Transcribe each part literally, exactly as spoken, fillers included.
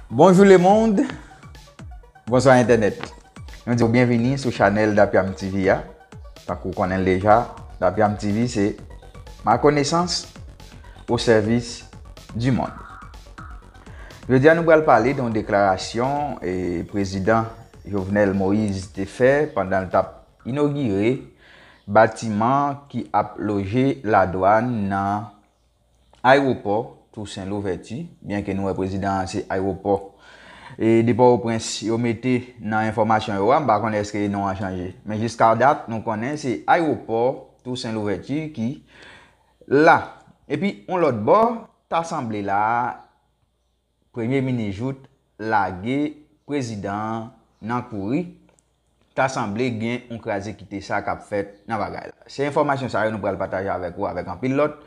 Bonjou lemonn, bonswa entènèt. Nou di w byenvini sou chanèl Dapyam T V a. Tankou w konnen l deja, Dapyam T V se ma connaissance au service du monde. Jodi a nou pral pale de yon deklarasyon e prezidan Jovenel Moïse te fè pandan l t ap inogire batiman ki ap loje ladwàn nan ayewopò Toussaint Louverture, byenke nou wè prezidan an se ayewopò e de Pòtoprens yo mete nan enfòmasyon yo a, m pa konnen èske non an chanje. Men jiska dat, nou konnen se ayewopò Toussaint Louverture ki la. Epi yon lòt bò, ta sanble la, Premye Minis Jouthe lage prezidan an nan kouri, ta sanble gen yon kraze kite sa k ap fèt nan bagay la. Se enfòmasyon sa yo nou pral pataje avèk ou avèk anpil lòt.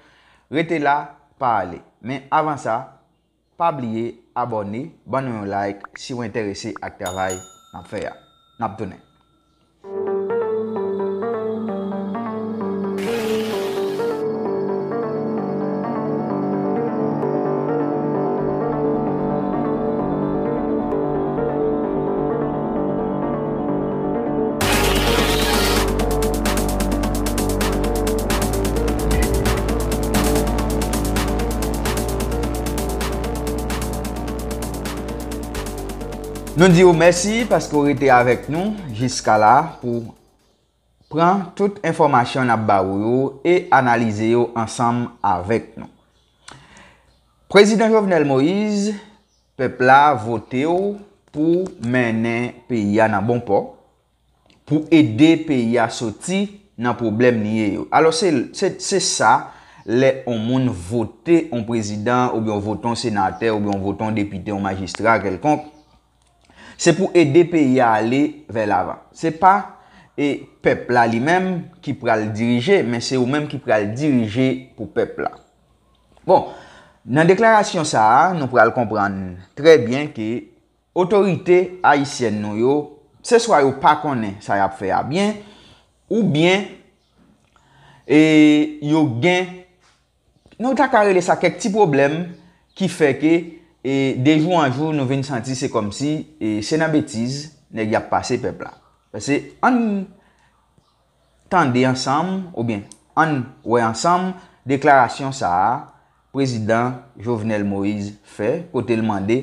Rete la, pa ale. Men avan sa, pa bliye abòne, ban nou yon like si w enterese ak travay n ap fè a. N ap tounen. Nou di w mèsi paske w rete avèk nou jiska la pou pran tout enfòmasyon n ap ba ou yo e analize yo ansanm avèk nou. Prezidan Jovenel Moïse, pèp la vote w pou mennen peyi a nan bon pò, pou ede peyi a soti nan pwoblèm li ye yo. Alò, se, se, se sa, lè yon moun vote yon prezidan, oubyen w vote yon senatè, oubyen w vote yon depite, yon majistra kèlkonk, se pou ede peyi a ale vè lavan. Se pa, e, pèp la li menm ki pral dirije, men se ou menm ki pral dirije pou pèp la. Bon, nan deklarasyon sa a, nou pral konprann trè byen ke otorite ayisyèn nou yo, se swa yo pa konnen sa y ap fè a byen, oubyen, e, yo gen, nou ta ka rele sa kèk ti pwoblèm ki fè ke, e, de jou an jou, nou vin santi se kòmsi, e, se nan betiz nèg y ap pase pèp la. Paske ann tande ansanm, oubyen ann wè ansanm, deklarasyon sa a, prezidan Jovenel Moïse fè, kote l mande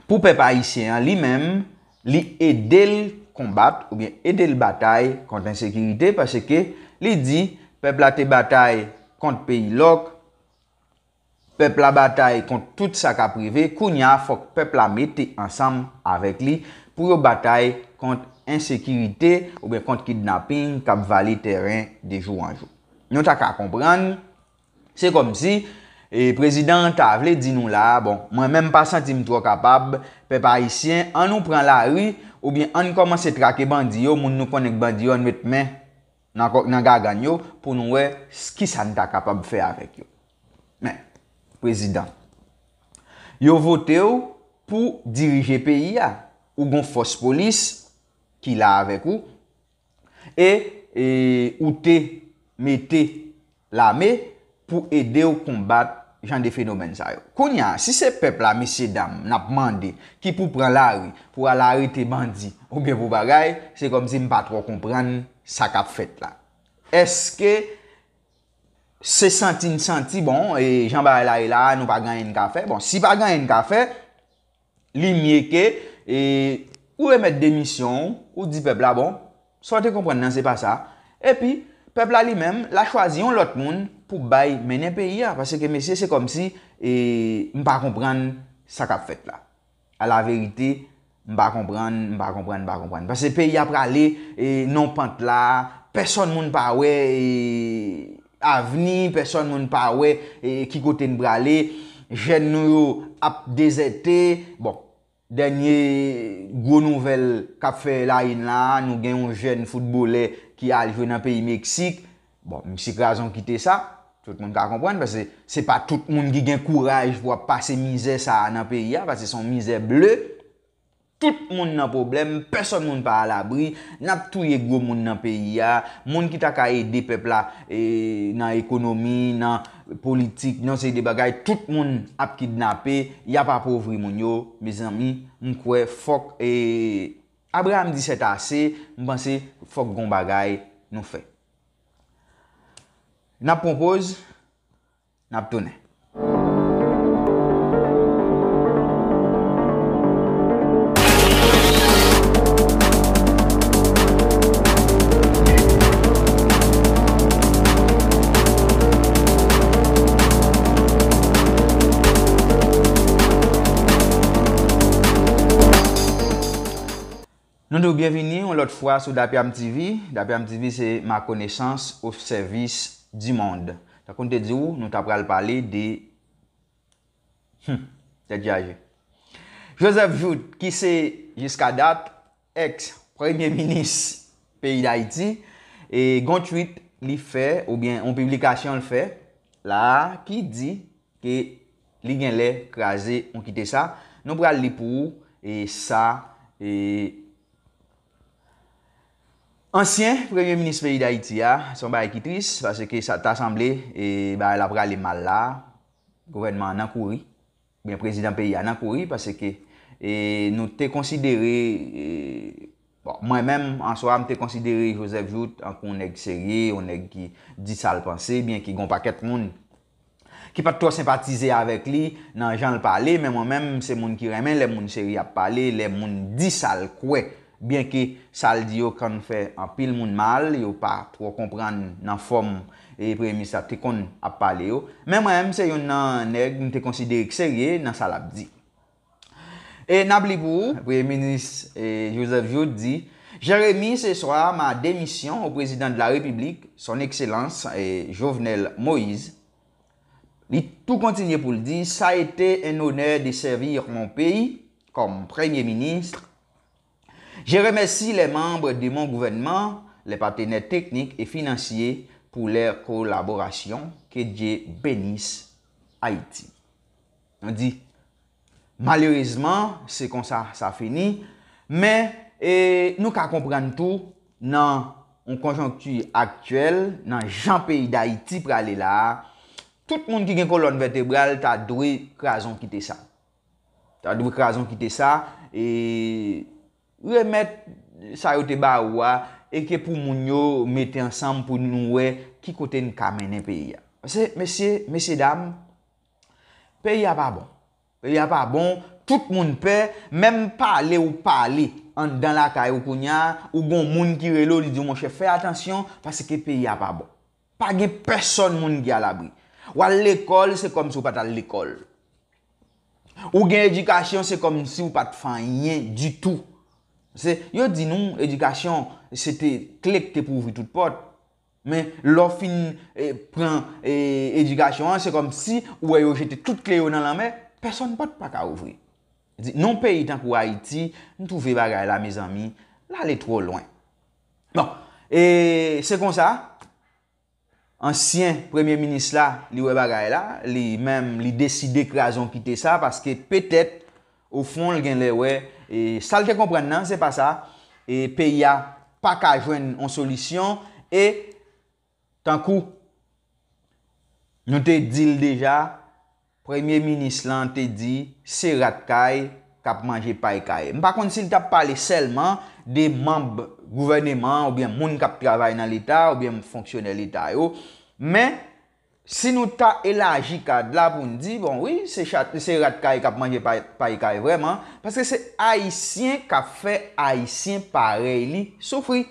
pou pèp ayisyen an li menm, li ede l konbat oubyen ede l batay kont ensekirite, paske li di pèp la te batay kont peyi lòk, pèp la batay kont tout sa k ap rive, kounye a fòk pèp la mete ansanm avèk li pou yo batay kont ensekirite oubyen kont kidnaping k ap vale tèren de jou an jou. Nou ta ka konprann, se kòmsi, e, prezidan an ta vle di nou la a, bon, mwen menm m pa santi m twò kapab, pèp ayisyen, ann nou pran lari, oubyen ann kòmanse trake bandi yo, moun nou konnen k bandi yo, ann met men nan kò, nan gagann yo, pou nou wè s-, kisa n ta kapab fè avèk yo. Men, prezidan, yo vote w pou dirije peyi a, ou gon fòs polis ki la avèk ou, e, e ou te mete lame pou ede w konbat jan de fenomèn sa yo. Kounye a, si se pèp la, mesye dam, n ap mande, ki pou pran lari, pou al arete bandi, oubyen pou bagay, se kòmsi m pa twò konprann sa k ap fèt la. Èske se santi n santi, bon, e jan bagay la ye la a, nou pa gen anyen n ka fè? Bon, si pa gen anyen n ka fè, li mye ke, e, ou remèt demisyon w, ou di pèp la, bon, sa w te konprann nan, se pa sa. Epi, pèp la li menm, l a chwazi yon lòt moun pou bay mennen peyi a. Paske, mesye, se kòmsi, e, m pa konprann sa k ap fèt la. Alaverite, m pa konprann, m pa konprann, m pa konprann. Paske peyi a prale, e, nan pant la, pèsòn moun pa wè, e, avni, pèsòn moun pa wè, e, ki kote n prale. Jèn nou yo ap dezète. Bon, dènye gwo nouvèl k ap fè la une la a, nou gen yon jèn foutbolè ki al jwe nan peyi Meksik. Bon, misye kraze yon kite sa, tout moun ka konprann, paske se pa tout moun ki gen kouraj pou ap pase mizè sa a nan peyi a, paske se yon mizè ble. Tout moun nan pwoblèm, pèsòn moun pa alabri, n ap touye gwo moun nan peyi a, moun ki ta ka ede pèp la e, nan ekonomi, nan politik, nan seri de bagay, tout moun ap kidnape, y ap apovri moun yo, mezanmi, m kwè fòk e, Abraham di sètase, m panse fòk gon bagay nou fè. N ap pran poz, n ap tounen. Nou di w byenvini yon lòt fwa sou Dapyam T V. Dapyam T V se ma connaissance au service du monde. Tankou m te di w, nou ta pral pale de, hmm, tèt chaje. Joseph Jouthe, ki se, jiska dat, èks premye minis peyi Dayiti, e gon tweet li fè, oubyen yon piblikasyon l fè la a, ki di ke li genlè kraze yon kite sa. Nou pral li pou ou, e sa, e ansyen premye minis peyi Dayiti a, se yon bagay ki tris, paske sa ta sanble, e bagay la prale mal la, gouvènman an nan kouri, oubyen prezidan peyi a nan kouri, paske, e nou te konsidere, e, bon, mwen menm, an swa, m te konsidere Joseph Jouthe tankou yon nèg serye, yon nèg ki di sa l panse, byen ki gon pakèt moun ki pa t twò senpatize avèk li nan jan l pale, men mwen menm, se moun ki renmen lè moun serye ap pale, lè moun di sa l kwè, byenke sa l di yo konn fè anpil moun mal, yo pa twò konprann nan fòm e premye minis la te konn ap pale yo. Men mwen menm, se youn nan nèg m te konsidere k serye nan sa l ap di. E n ap li pou ou, Premye Minis, e, Joseph Jouthe di, J'ai remis ce soir ma démission au président de la République, son Excellence, e, Jovenel Moïse. Li tou kontinye pou l di, Ça a été un honneur de servir mon pays comme Premier ministre. Je remercie les membres de mon gouvernement, les partenaires techniques et financiers pour leur collaboration. Que Dieu bénisse Haïti. Nou di, malerezman, se konsa sa fini. Men, e, nou ka konprann tou, nan yon konjonkti aktyèl, nan jan peyi Dayiti prale la a, tout moun ki gen kolòn vètebral ta dwe kraze yon kite sa. Ta dwe kraze yon kite sa, e remèt sa yo te ba ou a, e ke pou moun yo mete ansanm pou nou wè ki kote n ka mennen peyi a. Paske, mesye, mesye dam, peyi a pa bon. Peyi a pa bon, tout moun pè, menm pale ou pale anndan lakay ou kounye a, ou gon moun ki rele w, li di w, monchè, fè atansyon, paske peyi a pa bon. Pa gen pèsòn moun ki alabri. W al lekòl, se kòmsi w pa t al lekòl. Ou gen edikasyon, se kòmsi w pa t fè anyen ditou. Se, yo di nou, edikasyon, se te kle k te pou ouvri tout pòt. Men, lè w fin, e, pran, e, edikasyon an, se kòmsi ou wè yo jete tout kle yo nan lanmè, pèsòn pòt pa ka ouvri. Di, nan yon peyi tankou Ayiti, m twouve bagay la, mezanmi, l ale twò lwen. Bon, e se konsa, ansyen premye minis la, li wè bagay la, li menm, li deside kraze yon kite sa, paske petèt, ofon, l genlè wè, e sa l te konprann nan, se pa sa, e peyi a pa ka jwenn yon solisyon, e tankou nou te di l deja, premye minis lan te di, se rat kay k ap manje pay kay. M pa konn si l t ap pale sèlman de manm gouvèneman an oubyen moun k ap travay nan Leta oubyen fonksyonè Leta yo, men si nou ta elaji kad la pou n di, bon, wi, se chat, se rat kay k ap manje pay, pay kay vrèman, paske se Ayisyen k ap fè Ayisyen parèy li soufri.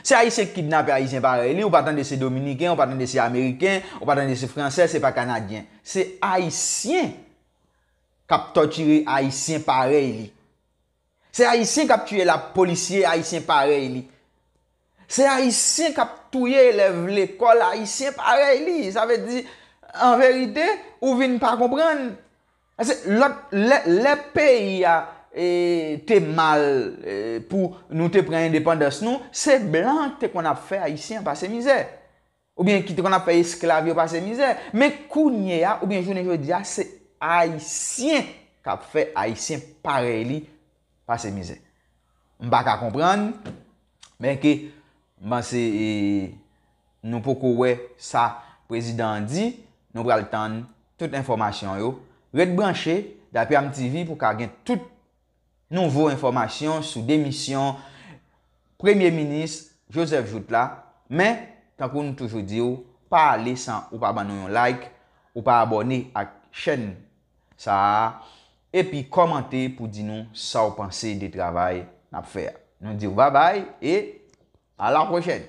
Se Ayisyen k kidnape Ayisyen parèy li, ou pa tande se Dominiken, ou pa tande se Ameriken, ou pa tande se Fransè, se pa Kanadyen. Se Ayisyen k ap tòtire Ayisyen parèy li. Se Ayisyen k ap tiye la polisye Ayisyen parèy li. Se Ayisyen k ap touye elèv lekòl Ayisyen parèy li. Sa vle di, an verite, ou vin pa konprann. Paske lòt, lè, lè peyi a, e, te mal, e, pou nou te pran endepandans nou, se blan k te konn ap fè Ayisyen an pase mizè. Oubyen ki te konn ap fè esklav yo pase mizè. Men kounye a, oubyen jounen jodi a, se Ayisyen k ap fè Ayisyen parèy li pase mizè. M pa ka konprann, men ke m panse e, nou poko wè sa prezidan an di, nou pral tann tout enfòmasyon yo. Ret branche, Dapyam T V pou ka gen tout nouvo enfòmasyon sou demisyon Premye Minis Joseph Jouthe la. Men, tankou nou toujou di w, pa ale san ou pa ban nou yon like, ou pa abòne ak chèn sa a, epi kòmante pou di nou sa w panse de travay n ap fè a. Nou di w babay e a la pwochèn!